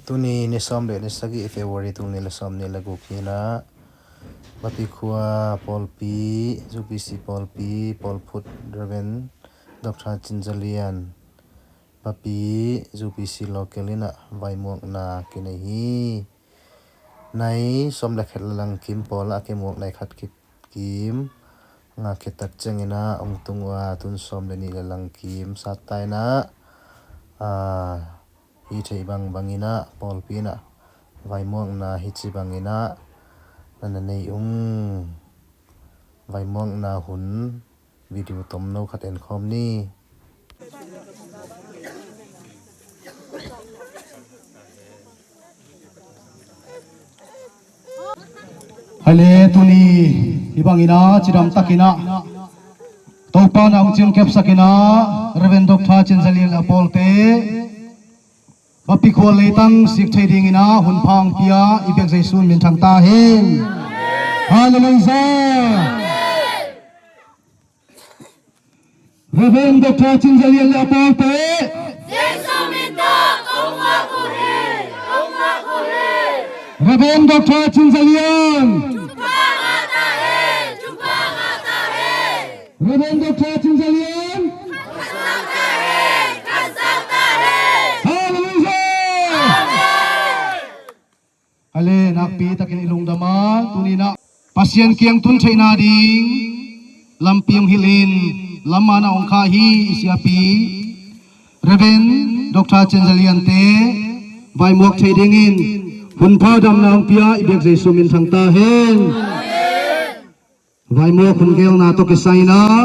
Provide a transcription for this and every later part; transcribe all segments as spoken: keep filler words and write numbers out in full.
Tuni ni sawm le ni sagih February tul nih le sawm nih le guk hi-in ah, Bapi khua pawlpi, U P C pawlpi, pawlphut Reverend Doctor Cin Za Lian, Bapi U P C local in ah vaimuakna kinei hi. Nai sawm le khat le langkim pawl ah a kimuak nai khat kikim nga khit tak ciangin ah hong tung uh a, tun sawm le nih le langkim sat ta in ah, aa, hi theih bangbang in ah pawlpi in ah vaimuakna hi ci bangin ah na na nei ung. Vaimuakna hun video tomno khat enkhawm ni. Hale tuni hi bangin ah cidam takin ah Topa na hong cingkepsak in ah Reverend Doctor Cin Za Lian le a pawlte Bapi khua leitang sik thei dingin ah hun pha hong pia i biak Jesu minthang ta hen. Halleluiah. Reverend Doctor Cin Za Lian le a pawlte. Jesu min tawh kong muak uh hi, kong muak uh hi. Reverend Doctor Cin Za Lian. Thupha ngah ta hen, thupha ngah ta hen. Reverend Doctor Cin Za Lian. Khat sa ta hen, khat sa ta hen. Halleluiah. Amen. Ale, nakpi takin i lungdam a, tuni in ah Pasian kiang tun theihna ding lampi hong hilh in lam man ah hong khah hi i siapi Reverend Doctor Cin Za Liante vaimuak thei dingin hun pha damna hong pia i biak Jesu minthang ta hen. Vaimuak hun gelna tawh kisai in ah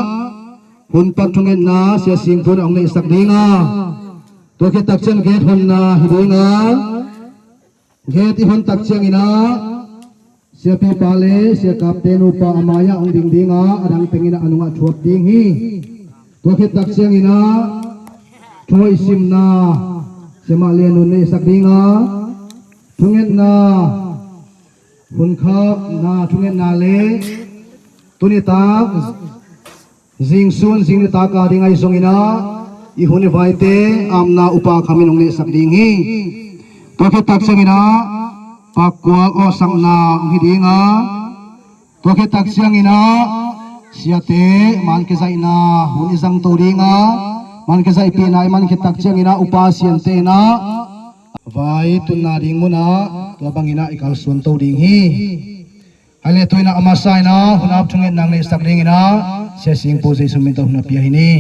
hun pan thungetna Sia Sing Pu in ah hong neihsak ding a, tua khit tak ciang gate honna hi ding a, gate i hon tak ciangin ah siapipa le sia kapte nupa a mai-ah hong ding ding a, a dang teng in ah a nungah thuap ding hi. Tua khit tak ciangin ah thu hoih simna Sia Mah Lian Nu in neihsak ding a, thungetna, hun khahna thungetna le tuni tak zing sun zing nitak a ding ahi zongin ah i hun i vaite amna upa Kham in hong neihsak ding hi. Tua khit tak ciangin ah pakkual awhsakna hong hi ding a, tua khit tak ciangin ah siate man kizaihna hun i zangto ding a, man kizaihpihna i man khit tak ciangin ah upa siante in ah vai tunna ding munah tua bangin ah i kalsuanto ding hi. Hale, tu in ah a masa in ah hun ap thungetna hong neihsak dingin ah Sia Sing Pu Jesu min tawh hun a pia hi ni.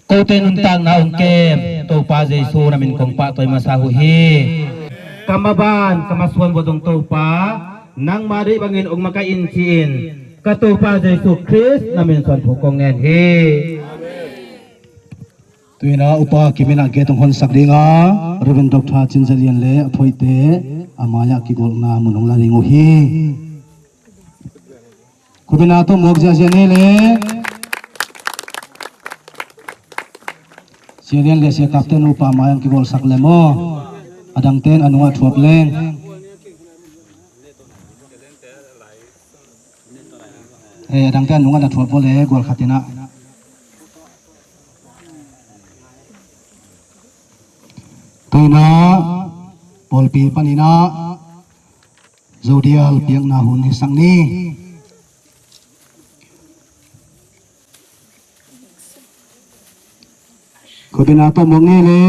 Kote nuntakna hong kem Topa Jesu na min kong pahtawi masa uh hi. Ka maban ka masuan vua zong Topa, nangma deih bangin hong makaih in ci-in ka Topa Jesu Khrist na min suan thu kong ngen hi. Tu in ah upa Kim in ah gate hong honsak ding a, Reverend Doctor Cin Za Lian le a phoihte a mai-ah kigolhna mun hong la ding uh hi. Khutbetna tawh muak ziahziah ni le. Sia Lian le sia kapte nupa mai-ah hong kigolhsak le maw. A dangte in a nungah thuap leng. Eh, a dangte a nungah na thuap vua le gual khat in ah. Tu in ah pawlpi panin ah zodial piakna hun hisak ni. Khutbetna tawh muak ni le.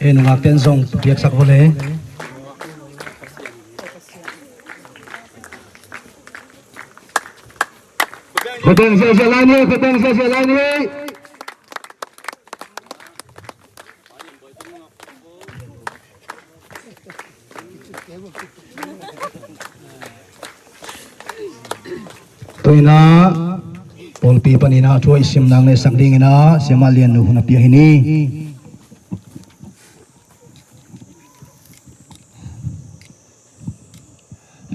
Eh, nungakte in zong piaksak vua le. Khutbeng ziahziah lai ni, khutbeng ziahziah lai ni. Tu in ah pawlpi panin ah thu hoih simna hong neihsak dingin ah Sia Mah Lian Nu hun a pia hi ni.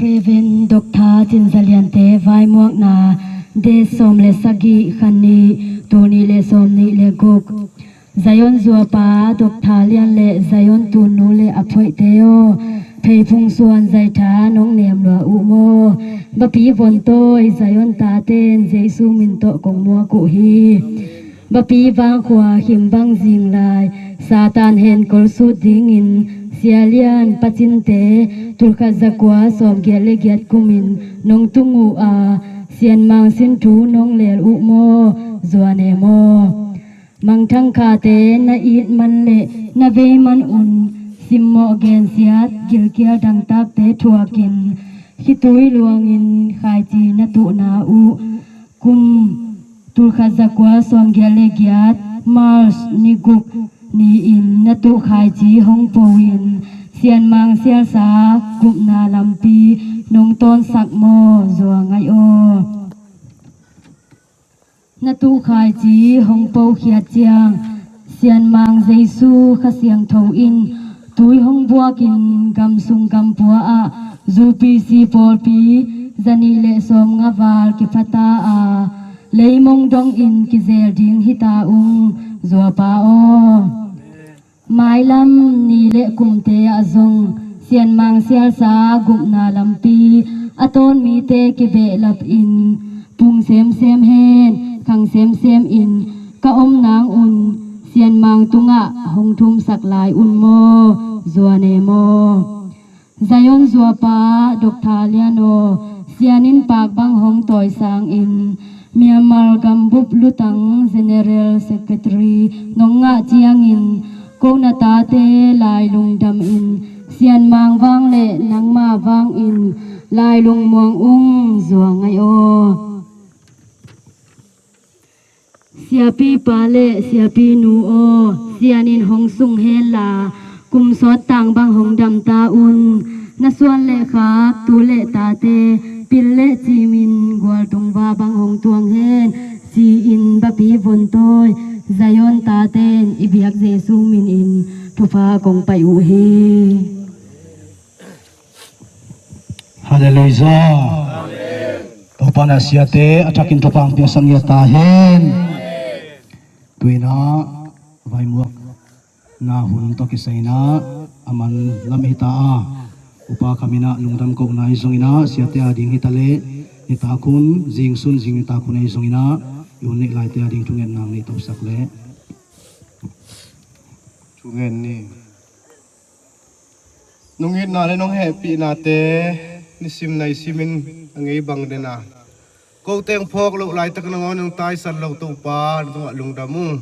Reverend Doctor Cin Za Liante vaimuakna, date sawm le sagih, kha nih, tul nih le sawm nih le guk. Zion zuapa Doctor Lian le Zion tunnu le a phoihte aw, pheiphung suan zaitha nong nem lua uh maw? Bapi vontawi Zion taten Jesu min tawh kong muak uh hi. Bapi vangkhua khim bang zing lai, Satan henkol sut dingin Sia Lian pacinte tulkhat zakua sawmgiat le giat kumin nong tung uh a, Sianmang sin thu nong lel uh maw? Zuan e maw? Mangthang khate na it man le na vei man un, simmawh gensiat gilkial dangtakte thuakin khitui luangin khaici na tuhna uh kum tulkhat zakua sawmgiat le giat March ni guk ni-in na tuh khaici hong po-in Sianmang sialsa gupna lampi nong tawnsak maw? Zuan e aw. Na tuh khaici hong po khiat ciang Sianmang Jesu Kha Siangtho in tui hong buakin gamsung gampua ah U P C pawlpi zanih le sawmnga val kiphata a, leimong dongin kizel ding hita ung, zuapa aw. Mailam ni le kumte ah zong Sianmang sialsa gupna lampi a tawn mite kibehlapin pung semsem hen khang semsem in ka om nang un Sianmang tungah hong thumsak lai un maw? Zuan e maw? Zion zuapa Doctor Lian aw, Sian in pak bang hong tawisangin Myanmar gambup lutang General Secretary nong ngah ciangin ko na tate lai lungdamin Sianmang vang le nangma vangin lai lungmuang ung, zuan e aw. Siapipa le siapinu aw, Sian in hong sung henla kum sawt tang bang hong dam ta un. Na suan le khak tu le tate pil le cimin gualtung va bang hong tuang hen, ci-in Bapi vontawi Zion taten i biak Jesu minin thupha kong pai uh hi. Halleluijah. Topa in a siate a thakin thupha hong piaksak ngiat ta hen. Tu-in ah vaimuak na hun tawh kisai-in ah a man lam hi ta a, upa kham in ah lungdam kohna ahi zongin ah siate a ding hi ta leh, nitak hun zing sun zing nitak hun ahi zongin ah i hun neih laite a ding thungetna nei tawpsak leh. Thungen ni. Nong itna le nong hehpihnate nisim nai simin a ngei bang den a, ko teng phawk loh laitak nangawn nong taisan lo Topa, na tungah lungdam ung.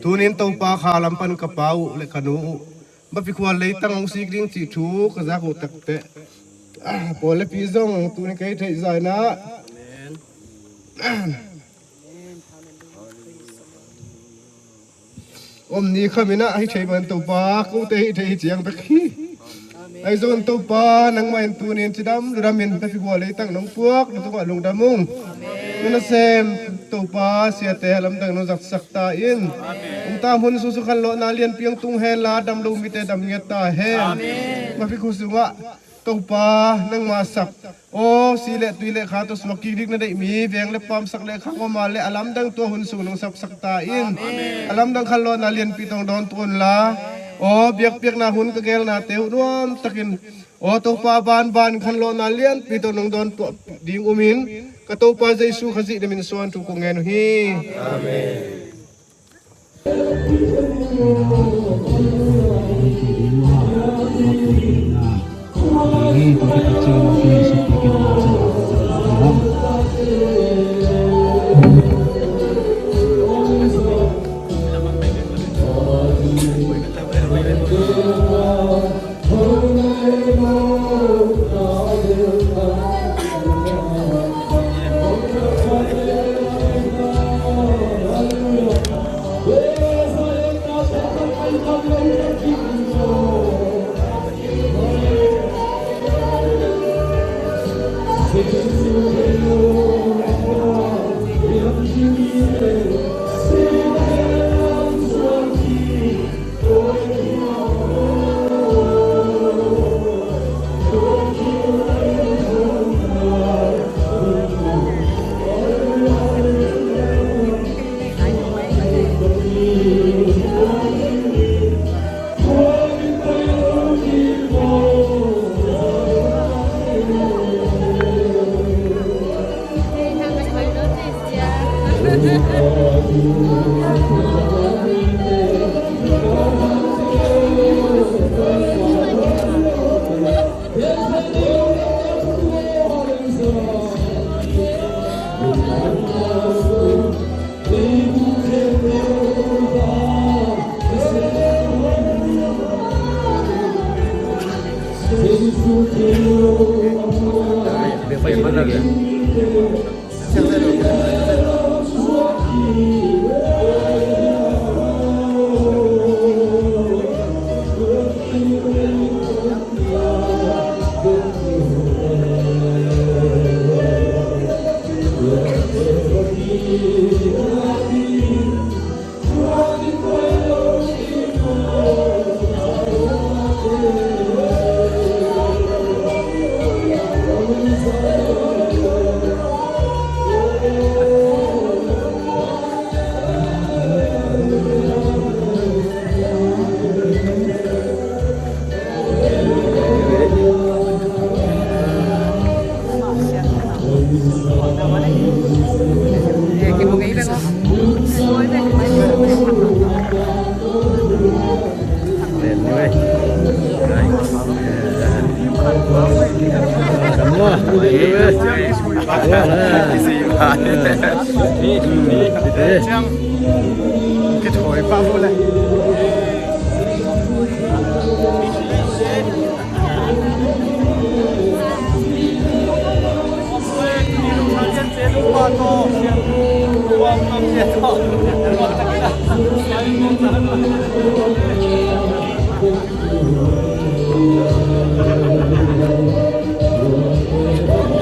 Tunin Topa kha lam pan ka pa uh le ka nu uh Bapi khua leitang hong sik ding cih thu ka zak uh takteh, pawl le pi zong tuni kei theih zah in ah om ni kham in ah hih thei man Topa, kote hih thei hi ciang bek hi. Ahi zongin Topa, nangmah in tunin cidam ludamin Bapi khua leitang nong puak, na tungah lungdam ung. Nuna sem Topa, siate a lamdang nong zatsak ta in. Ong tam hun sungsuh khanlawhna lianpi hong tung henla, dam lo mite dam ngiat ta hen. Bapi khua sungah Topa, nangma sak aw, si le tui le kha tawh suak kik ding na deih mi veng le pamsak le khang om a leh a lamdang tua hun sung nong sapsak ta in. A lamdang khanlawhna lianpi tawh hong dawn tua unla, aw, biakpiakna hun ka gelnate uh nuamtakin, aw Topa, banban khanlawhna lianpi tawh nong dawn tuah ding umin, ka Topa Jesu Khazih na min suang thu kong ngen uh hi. Amen.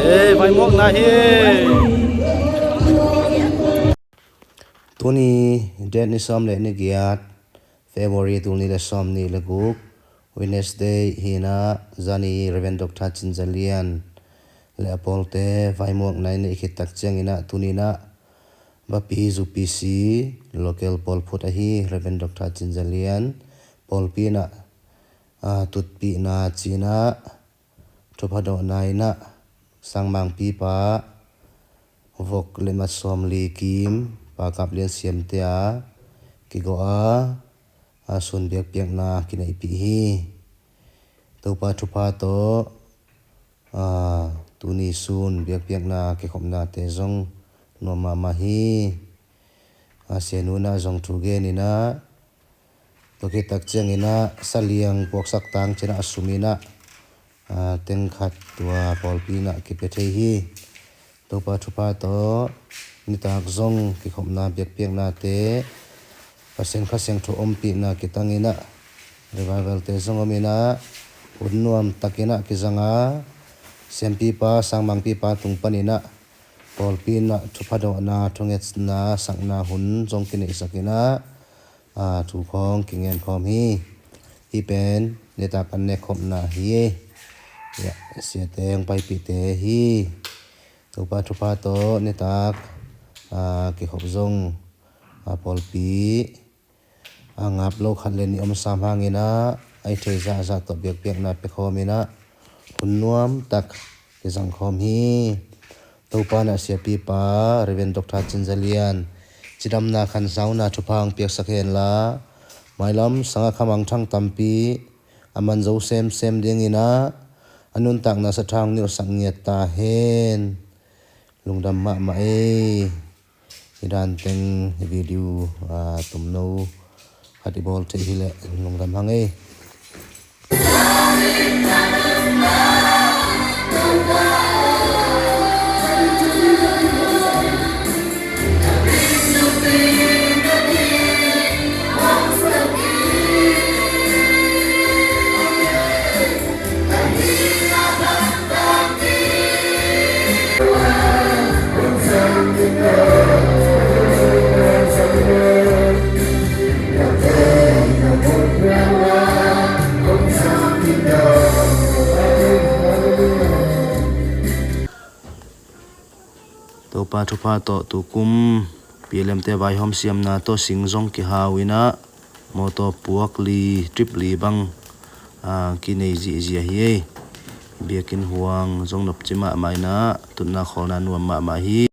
Ei, vaimuakna hi. Tuni date ni sawm le ni giat, February, tul nih le sawm nih le guk, Wednesday hi-in ah, zani Reverend Doctor Cin Za Lian le a pawlte vaimuakna i neih khit tak ciangin ah, tuni-in ah Vapi U P C local pawlphut ahi Reverend Doctor Cin Za Lian pawlpi in ah, a, tutpihna ci-in ah, thupha dawhna in ah, sangmangpipa vok le mat sawmli kim, Pa Kap Lian Siamte a kigawh a, a, sun biakpiakna kineihpih hi. Topa thupha tawh, a, tuni sun biakpiakna kikhopnate zong nuam mahmah hi. A, Sianu in ah zong thu gen in ah, tua khit tak ciangin ah saliang puaksak tang ci-in ah a sum in ah, a, teng khat tua pawlpi in ah kipia thei hi. Topa thupha tawh nitak zong kikhopna biakpiaknate, Pasian Kha Siangtho ompihna kitang in ah, revival-te zong om in ah, hun nuam takin ah kizang a, siampipa, sangmangpipa tung panin ah, pawlpi in ah thupha dawhna, thungetna sakna hun zong kineihsak in ah, a, thu khawng kingen khawm hi. Hih pen nitak an nekkhopna hi. Ya, siate hong paipihte hi. Topa thupha tawh nitak, a, kikhop zong, a, pawlpi a ngap lo khat le nih om sam hangin ah, a i theih zahzah tawh biakpiakna pia khawm in ah, hun nuam tak kizang khawm hi. Topa in ah siapipa Reverend Doctor Cin Za Lian cidamna khansauna thupha hong piaksak hen la, mailam sangah khamangthang tampi a man zo semsem dingin ah, a nuntakna sathau hong nilhsak ngiat ta hen. Lungdam mahmah ei. Hi dan teng video, a, tomno khat i bawl thei hi leh lungdam hang ei. Topa thupha tawh tukum P L M te vaihawm siamna tawh sing zong kihau in ah, mawtaw puak li, trip li bang, a, kinei zihziah hi ei. Biakinn huang zong nopci mahmah in ah, tutna khawlna nuam mahmah hi.